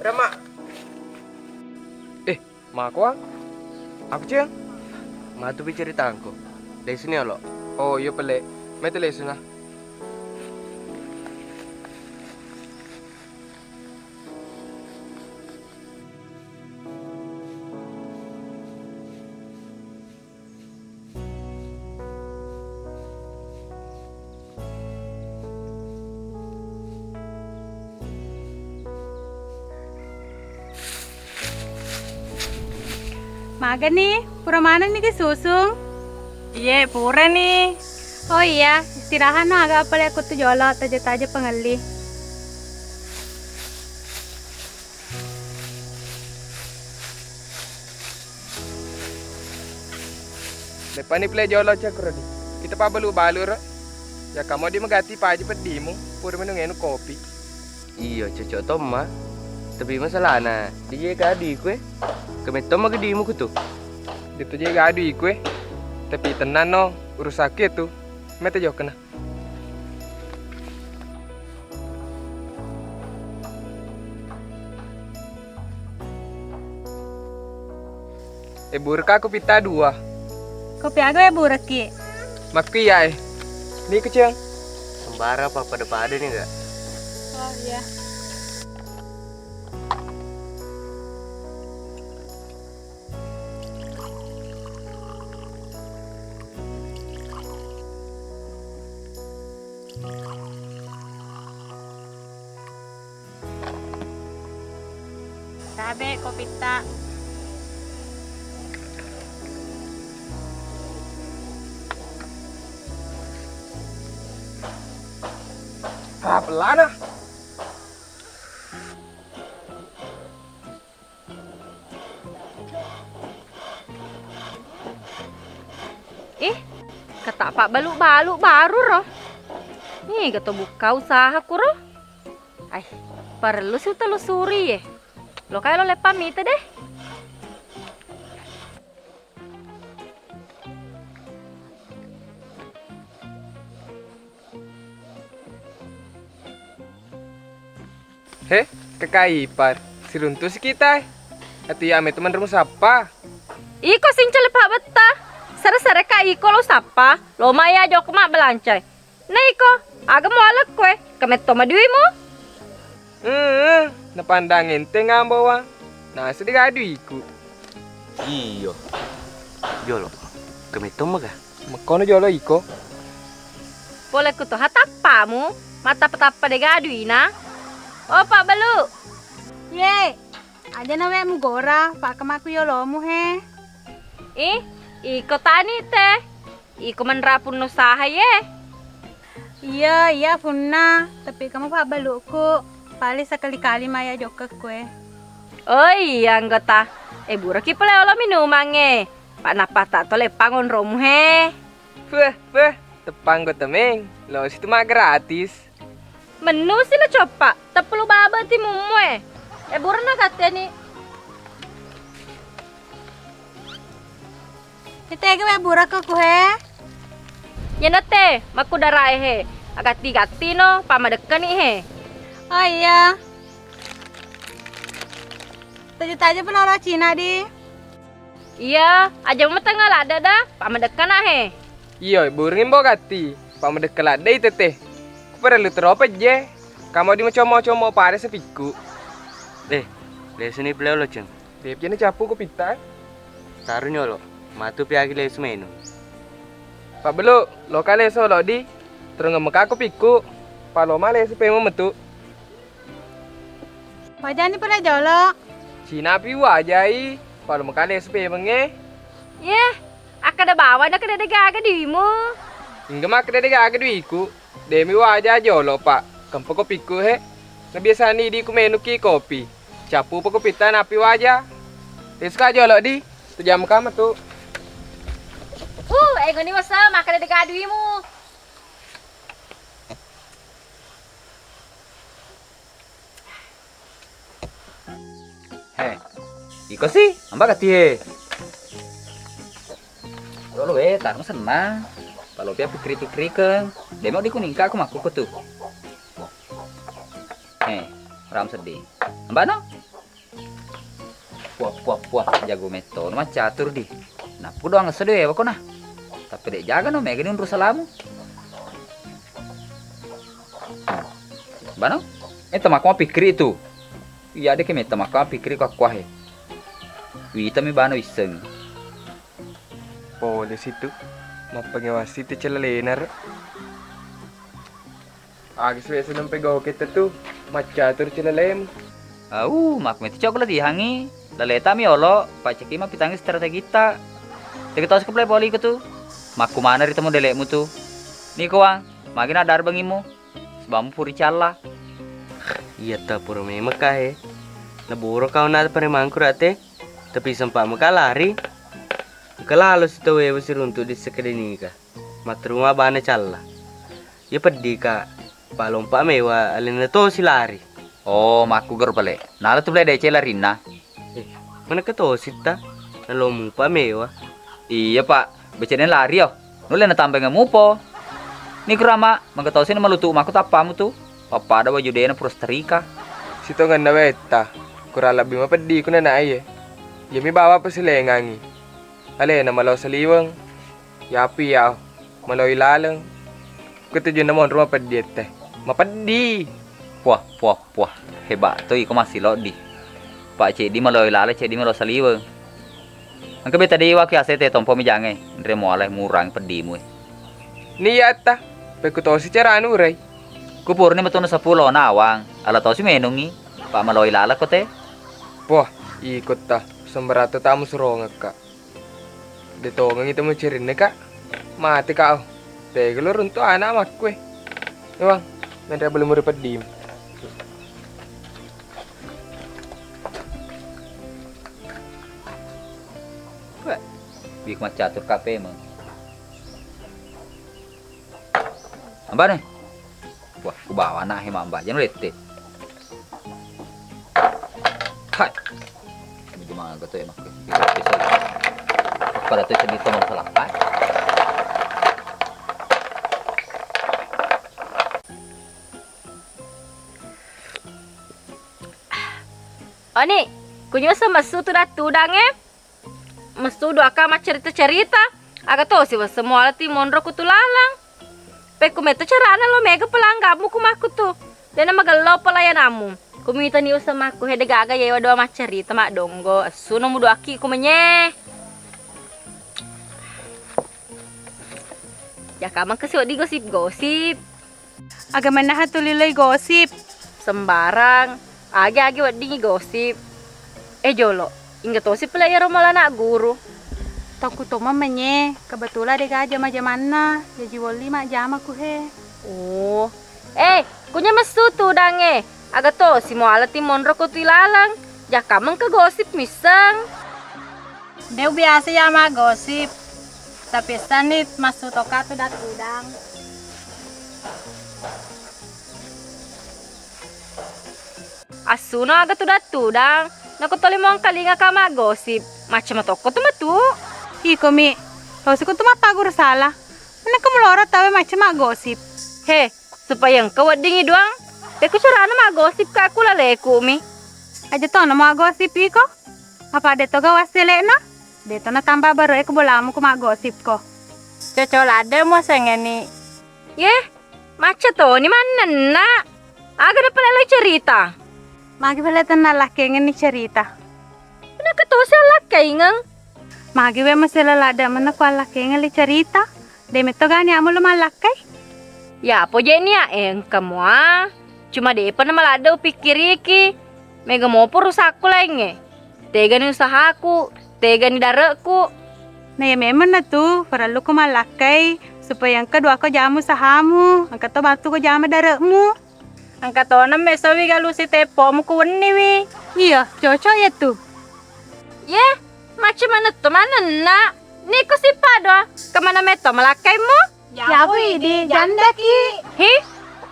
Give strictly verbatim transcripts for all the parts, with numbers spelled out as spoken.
Rama. Eh, mako, Ang? Apa, Ceng? Matu pi ceritangko. Lesuni olo. Oh, iya pale. Mete lesuna. Magani, pura manenni ki susung? Iye, purani. Oh iya, istirahatno aga pale ko tu jolo, taja-taja pangelli. Leppani pale jolo, Ceng, kuro di. Kita pabbalu-balu ro. Ya, kamu di magatti paja peddimu, pura minung enu kopi. Iya, cocok tomma. Tapi masalahna, di je gaduiku e. Kametto ma gedimu kutu. Di tu je gaduiku e. Tapi tenang no, urusaku itu. Mete jokna. E, bureka aku pitta dua. Kopi aga e bureki? Makku iya e. Ni kucing. Sembara apa pada-pada nih enggak? Oh iya. Tabe kopitta. Ah, pelana. Ih, kata pabbalu-balu baru ro. Ih, gato bukka usaha kuro. Ai, parellu si utelusuri ye. Lo kai lo leppang mita deh. He, Kakak Ipar, siruntu si kita e. Atu iya me teman rumu sappa. Iko sincele pabbetta. Sare-sare ka iko lo sappa. Lo maya jokma belancai. Na iko, aga mualekku e, kametto maduimu? Eh, napandang enteng ambawa. Nasi digaduiku. Iyo. Jolo. Kametto maga? Mekkono jolo iko. Pole ku toha tappamu, matappa-tappa de gaduina. Oh, Pak Belu. Ye, aja nawe mugora, Pak kemaku yolomu he. Ih, iko tani te. Iko menra punna usaha ye. Iya, iya punna, tapi kamu pabbaluku, paling sekali-kali maya jokka kue. Oh iya anggota, e buraki pole olo minumangnge, pak nappa tak tole pangonromu he. Weh, weh, teppang go temeng, lo situ ma gratis. Mennusi na coppa, teppalu baba ti mummu e. E burana katteni. Itega we buraka ku he? Yenate, makkudarae he. Agatti-gatti no, pamadekkani he. Oh iya. Taja-taja penoro Cina di. Iya, aja mu tengnga ladde da, pamadekkana he. Iyo, burung imbo gatti, pamadekka ladde i tete. Ku perlu tero pejje. Kamu di macommo-commo pare sepikku. Eh, lesuni pole olo, Ceng. Depi ni cappu ku pitta. Taru nyolo, matu piagi lesu menu. Pak Belu, loka lesu lo di. Terus ngemeka ku pikku. Paloma lesu pemu metu. Wajani pura jolo. Cina pi wajai, palo makale supe menge. Ye, akkeda bawa na keda degaga dimu. Engga makkeda degaga duiku. Demi waja jolo, Pak. Kempa kopiku he. Nabiasani di ku menuki kopi. Cappu pa kopitta napi waja. Lesuka jolo di. Tujammu kama tu. Uh, Eh, goni wasa, makan ada gaduimu. He, iko si, amba kati he. Lolo we, tarung senna. Palopi pikri-pikrikeng. Demo di kuning ka aku maku ko tu. He, ram sedih. Amba no? Puah, puah, puah, jago metto maccatur di. Nappu doang esso dewe wako nah. Tapi dek jaga no, mega ni unru salamu. Bano? Metta makko mapikkiri tu. Iya dek metta makko mapikkiri ko akkuahe. Witami bano isseng. Pole situ. Mappangewasi tu celalena ro. Aga suwe seneng pegoke tetu. Maccatur celalemu. Au, makko meti cok latihangi. Laleta mi olo, pacceki mapitangi strategitta. Tegi tosi ko play poli ko tu. Makku mana ri temu delekmu tu. Niko wang, magi na darbengimu. Sebabmu puri calla. Iya ta pura memekka he. Naboro kau na paremangku rate. Tapi sempat meka lari. Engka lalo sitawewe siruntu di sekedenika. Matteruma bana calla. Iya peddi ka. Palompa mewa alena tosi lari. Oh, makku garo pale. Nala tu pale dece larinna. Eh, manekka tosi ta. Nalo mupa mewa. Iya pak, becene lari yo. Nulle natambeng mupo. Ni kurama, mangga tosi na malutu makku tappamu tu. Pappada waju dena pura setrika. Sitongenna wetta. Kurang lebbi mapeddi kuna na aye. Yami bawa pasilengangi. Alena malo saliweng. Yapi ya, maloi laleng. Ketujunna monro mapeddi ette. Mapeddi. Puah, puah, puah. Hebat to iko massi loddi. Pak ceddi maloi laleng, ceddi malo saliweng. Engka beta dewa ki asete tompo mi jange. Nre mualai murang peddimu e. Niyatta, pekku tosi caranu urai. Kupurni metuna seppulo nawang. Ala tosi menungi. Pak maloi laleng ko te. Puah, iko ta. Sembarata tamu surongekka. De tongengi temu cerinne, Kak. Mate, Kak, oh. Tega lo runtu anak makku e. Ewang, menre belum muri peddim. Weh, bik maccatur kape meng. Ambane? Wah, kubawa anak he mamba, jangan lete. Hai. Ini cuma gato ya, mak. Pada tu sedih tu masalah, hai. Oni, kunyo semessu tu datu dang e. Messu doaka maccarita-carita. Aga tosi wesseng muala ti monro ku tu laleng. Pekku metto carana lo mega pelanggamu ku makku tu. Dena magello pelayanammu. Kumitani wesseng makku hede gaga yewa doa maccarita maddonggo. Essuno mudoaki ku menye. Jaka mengkesi wedding gosip-gosip. Aga menaha tuli loi gosip. Sembarang. Agi-agi weddingi gosip. Eh jolo, ingga tosi pela iyaro malana guru. Tokku toma menye, kebetulan dega jama-jamanna, jaji wolli majjama ku he. Oh. Eh, kunya messu tudang e. Aga tosi muala ti monro ko tu ilaleng. Jaka mengka gosip misseng. De ubiasa iya maggosip, tapi essanni massu toka tudang-tudang. Assuno aga tudang-tudang, nako toli muangkalinga ka maggosip, macca matokko tu matu. Iko mi, tosi ko tu mappaguru sala. Menakko mulora tawe macca maggosip. He, supaya engka weddingi duang. Pekku carana maggosip ka ku laleku mi. Aja tono maggosip iko. Apa de toga wasselekna? De to natamba baroe ko bolamu ko maggosip ko. Coco ladde muasengeni. Ye, macca toni mannenna. Aga napaleloi cerita. Magi pale tenna lakkengenni cerita. Naka tosi allakkaingeng. Magi we masela ladde menna ko allakkengelli cerita. De metto gani amu lo mallakkai. Ya apo je nia engka mua. Cuma depa na maladde upikkiriki. Mega mopo rusakku laingnge. Tegani usahaku, tegani dare'ku. Na iya memeng na tu, parellu ko mallakkai supaya engka duako jama usahamu, engka to battu ko jama dare'mu. Engka tona mesowi galusi teppomu ku wenniwi. Iya, cocok ya tu. Ye, macam mana tu manenna? Niko si pado. Jokka mana metto malakkaimmu? Yapu idi jandaki. Hi,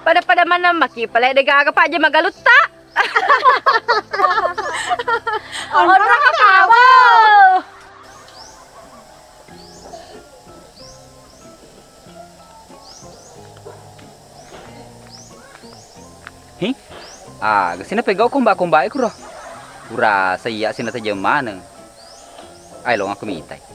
pada-pada mana maki pale de gaga paja magalutta. Onrong ketawa. Hi? Aga sina pegau komba-kombae kuro? Urasa iya sina tajeng maneng. Ai long aku mitai.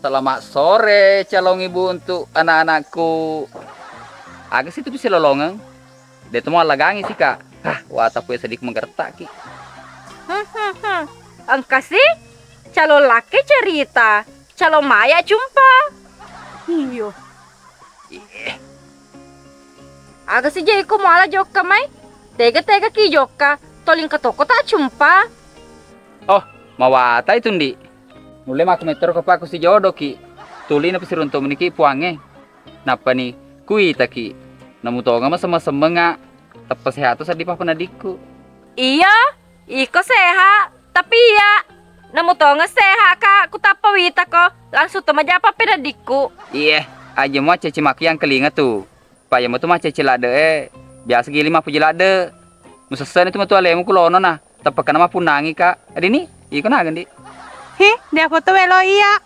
Selamat sore, calon ibu untuk anak-anakku. Aga sih tu pisilolongeng? De' tu mau allagangi sih, Kak. Hah, watapu sedikit menggertak ki. Engka sih, calon laki cerita, calon maya cumpa. Iyo. Ih. Aga sih je iko muala jokka mai? Tega-tega ki jokka, tolingka toko ta cumpa. Oh, mawatai tu, Ndi. Nulle matu mettoro ko pakku si jodoki. Tuli na pisiruntu meniki puangnge. Nappani kuitaki. Namu tonga masemmeng-semmenga. Teppa sehat tu seddi papa nadikku. Iya, iko sehat. Tapi iya, namu tonga sehat ka, kutappa wita ko. Langsung to majapa penadikku. Iye, aja mua cece maki yang kelinga tu. Payya matu maccecci ladde e, biasa giling mappuji ladde. Musesseni tu matu alemu ku lono na, teppekna mappunnangi ka. Adini, iko na gendi. Hi, de' apa to welo iya.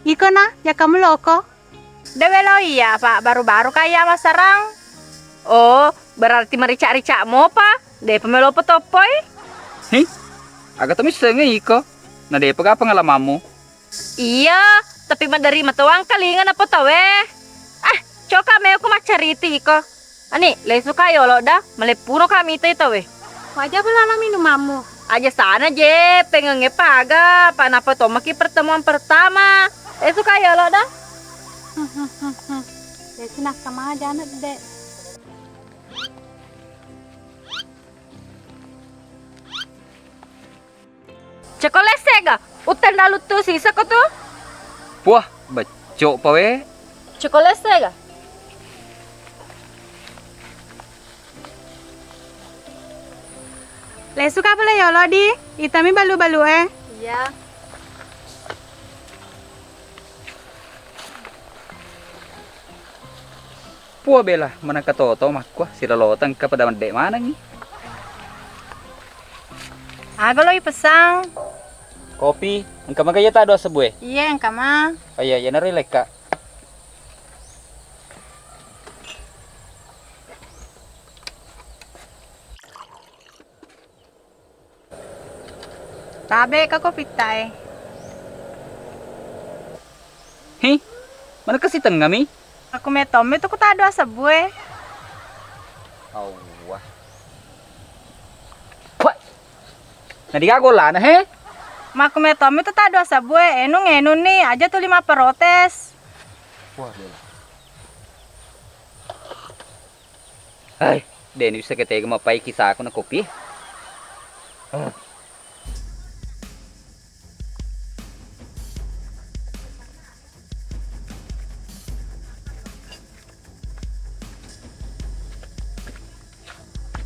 Iko na, jaka muloko. De' welo iya, Pak, baru-baru kaya masarang. Oh, berarti marica-rica mopa. De' pa melo petoppoi. Hi, aga to missengnge iko. Na de' pa ga pengalamammu. Iya, tapi maderri matoang kalinga napotawe. Ah, coka meo ku maccariti iko. Ani, lesu ka yolo da, maleppuno ka mitai tawe. Waja belala minumammu. Aja sana je, pengengnge paga, pa napa tomaki pertemuan pertama. Lesu ka yolo da. Lesu nakka maja anak de'. Ceko lesse ga? Utteng dalu tu sisa ko tu? Puah, becco pa we. Ceko lesse ga? Lesu ka pale yolo di, itami balu-balu e. Iya. Puah bela, manengka toto makkua, siloloteng engka pada medde manengngi. Aga lo ipesang? Kopi, engka maga iya ta dua sebbu e? Iya, engka ma. Oh iya, iyanaro ilekka. Tabe ka ko pitta e. Hi, manekka sitengngami? Aku metommi tu ku ta dua sebbu e. Allah. Wah. Nadiga golana he? Makku metommi tu ta dua sebbu e, enung enung ni aja tuli mapprotes. Wah, bela. Hai, deni bisa ketega mapai kisaku na kopi. Ah.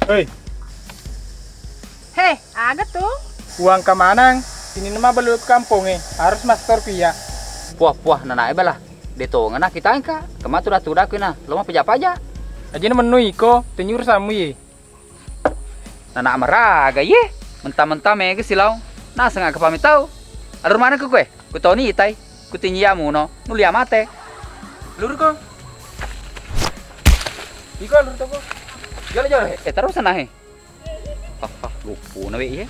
Hei. Hei, aga tu? Uang kemanang? Ini nama belu kampung e, harus master pia. Puah-puah nanae bala. De tongana kita engka. Kema tuda-tuda kena. Lo mau paja-paja. Aja na mennu iko, tenyu urusanmu ye. Nana maraga ye. Mentang-mentang mega silau. Naseng aga pami tau. Alur mana ke kue? Ku toni itai. Ku tinji amuno. Nulia mate. Lur ko. Iko lur toko. Jolo jolo he. Eh terus sana he. Hah, hah, lupu na we iye.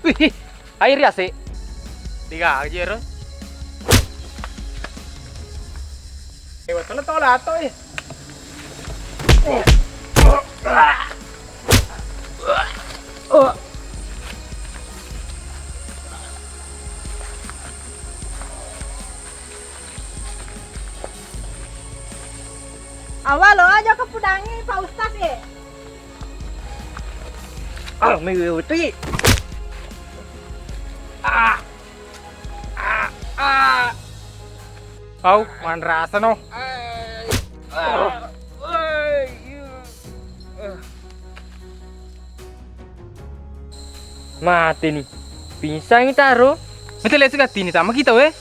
Wih, air ya sih. Tiga aja ro. Eh, watana tau lato eh. Awalo aja kepudangi Pak Ustaz e. Ah, mi weweti. Ah. Ah, ah. Au, manrasa no. Ah. Ah. Ah. Mateni. Pingsangi taro. Mete lese gattini tama kita we.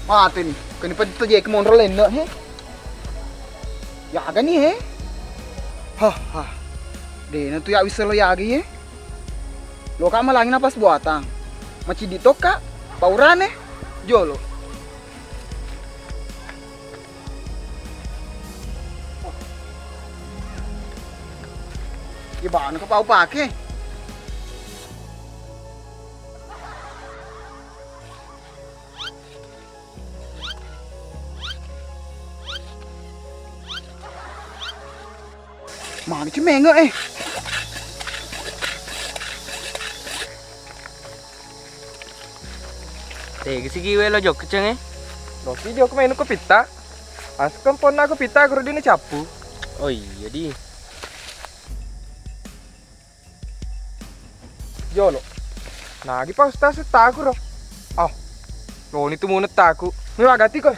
Mateni. Kani pajita jeki monro lenne he. Yaga ni he. Hah hah. Dena tu ya wiselo yaga ye. Loka malangi napas buatang. Macidi tokka. Paurane. Jolo. Gimana kau pau pake? Magi cemenge eh. Tega sigi we lo jokka ceng e? Loki jokka mainu ko pitta. Asukeng ponna ko pitta guru dini cappu. Oh iya di. Jolo. Nagi Pak Ustaz taku ro. Ah. Lo ni tu munet taku. Ni wagati ko.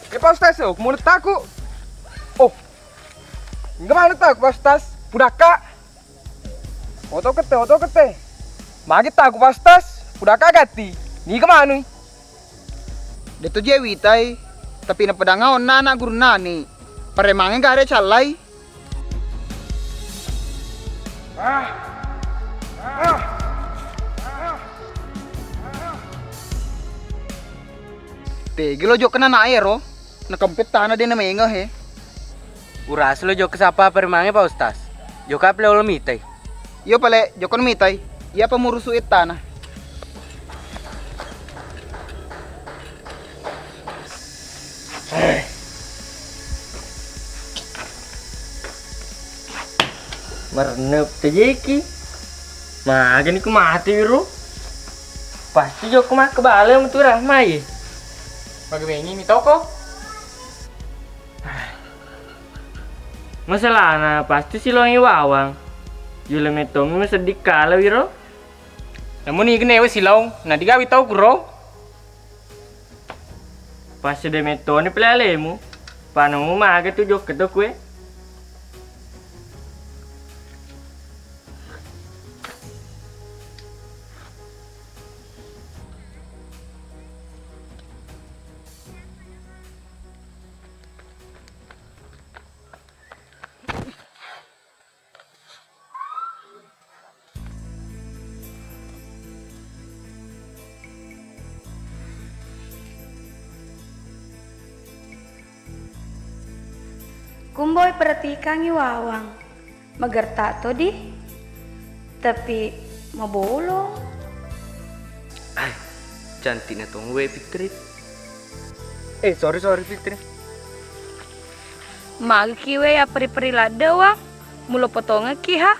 Eh Pak Ustaz, oh, munet taku. Oh. Enggak mana taku Pak Ustaz. Pudakka. Oto kete, oto kete. Magi taku Pak Ustaz. Pudakka gati. Ni ke manui. Deto je witai, tapi napedanga onna anak gurunna ni. Paremangnge gare callai. Tegi lo jokka na naero, nakempet tana de namenge he. Urasa lo jokka sapa paremangnge Pak Ustaz. Jokka pale olo mitai. Iyo pale, jokka mitai. Iya pemurusu ettana. Marennep tejeki. Magani ku mati wiro. Pasti jokka makkebale metu Rahma ye. Magemengi mi toko. Masalahna pasti silongi wawang. Yule mettomi masedding kala wiro. Namuni gene we silong, na digawi tau kuro. Pas de mettoni pele alemu. Panamu maga tu jokka to kue. Kumboi perhatikangi wawang. Magerta to di, tapi mabolong. Ai, cantikna tong we Fitri. Eh, sorry, sorry Fitri. Magi ki we ya peri-peri ladde wa, mulo potongekki ha.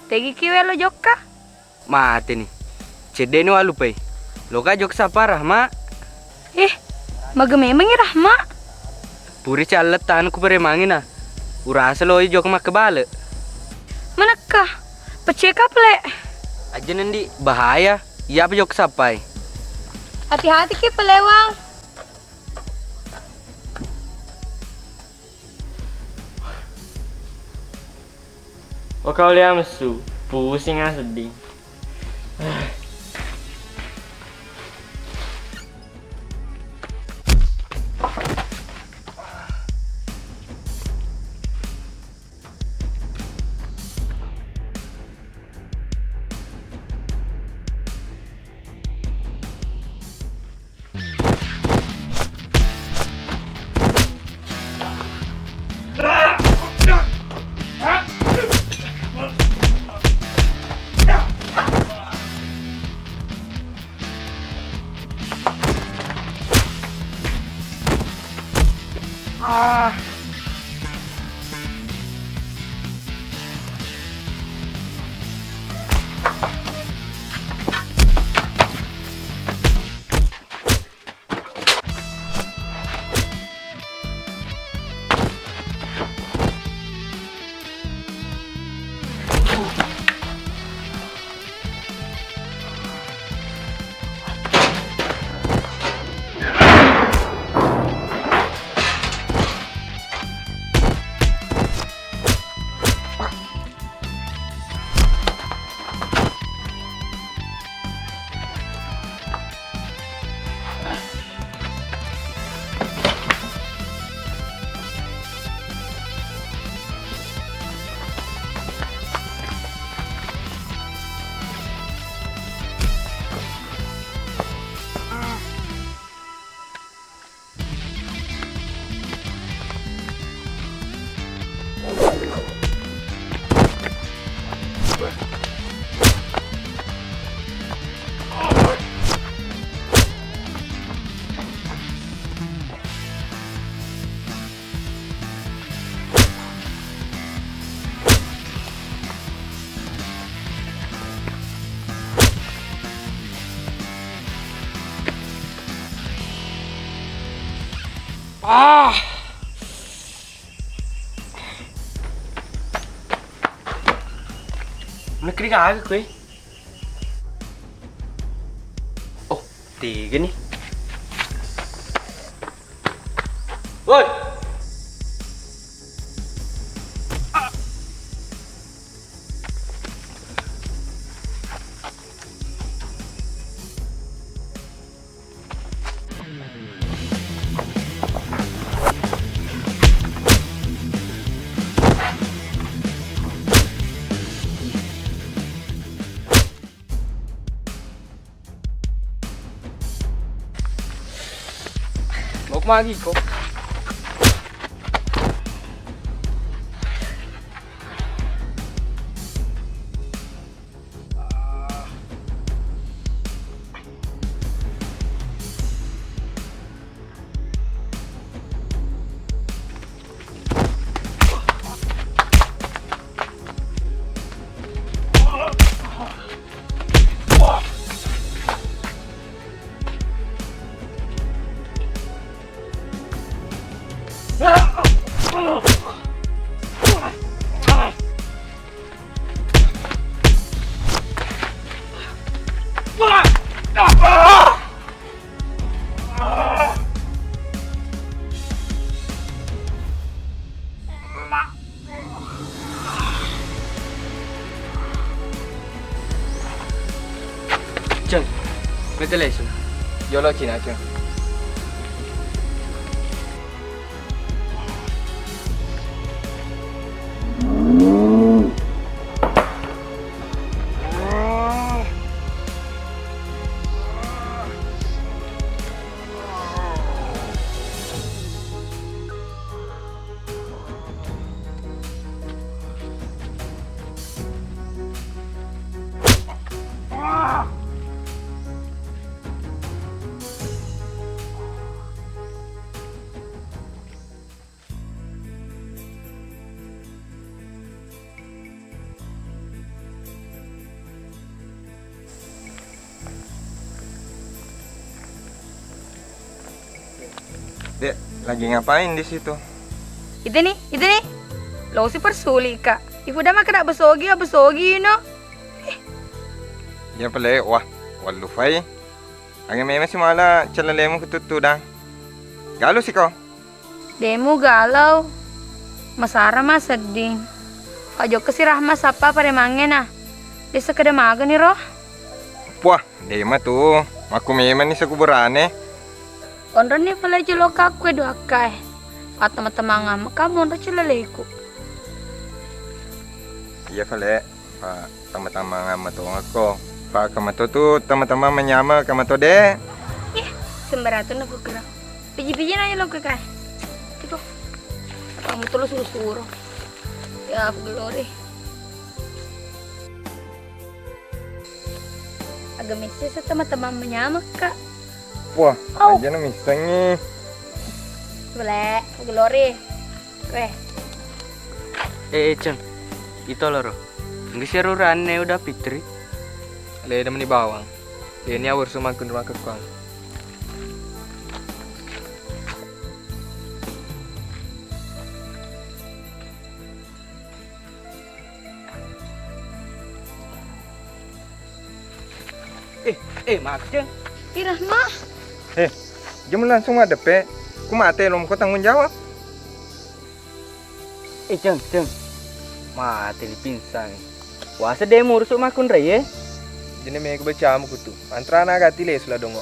Tegi ki we lo jokka. Mateni. Cedde'ni walupai. Loka jokka sapa Rahma. Eh, maga memangi Rahma. Puri calletta anu ku peremangina. Urasa loi jokka makkebale. Manekka. Peceka pele. Aja nendi bahaya. Iya apa jokka sapai. Hati-hati ki pelewang. Okau liamsu, pusing ah sedih. Ah! Nekri kagak kowe? Oh, tega nih. Woi! Mau kemana ko? Ceng, bete lesu. Jolo Cina, Ceng. Dek, lagi ngapain di situ? Itu nih, itu nih. Lo si persulika. Ibu udah makan besogi, ya besogi, no. Iya pale, wah, wallu fai. Aga memang si mala celalemu kututtu dang. Galu siko. Demu galau. Masara ma sedding. Pajokka si Rahma sappa paremangnge na. Desa keda magani ro. Puah, dema tu. Makku memang ni sekuburane. Onronni pale joloka kue duakkae. Pattama-tamanga maka monro celaleku. Iya pale. Pa tama-tama matongekko. Pa kamato tu tama-tama manyama kamato de. Ih, sembarang tu naku kira. Piji-piji nanya lo ke kai. Tiko. Kamu terus suruh-suruh. Ya, aku gelori. Aga messe sa tama-tama manyama, Kak. Wah, au. Aja na missengi. Bele, gelori. Weh. Eh, eh, Ceng. Ito loro. Engka si aruranne udah pitri. Leda meni bawang. Ini awur sumakun rumah kekuang. Eh, eh, Mak, Ceng. Ih, Rahma. Eh, jam langsung ada pe. Ku mate lomko tanggung jawab. Eh, Ceng, Ceng. Mate di pingsan. Wase de murusu makunrai, eh. Jene mega bacamu kutu. Mantrana gati le sula dongo.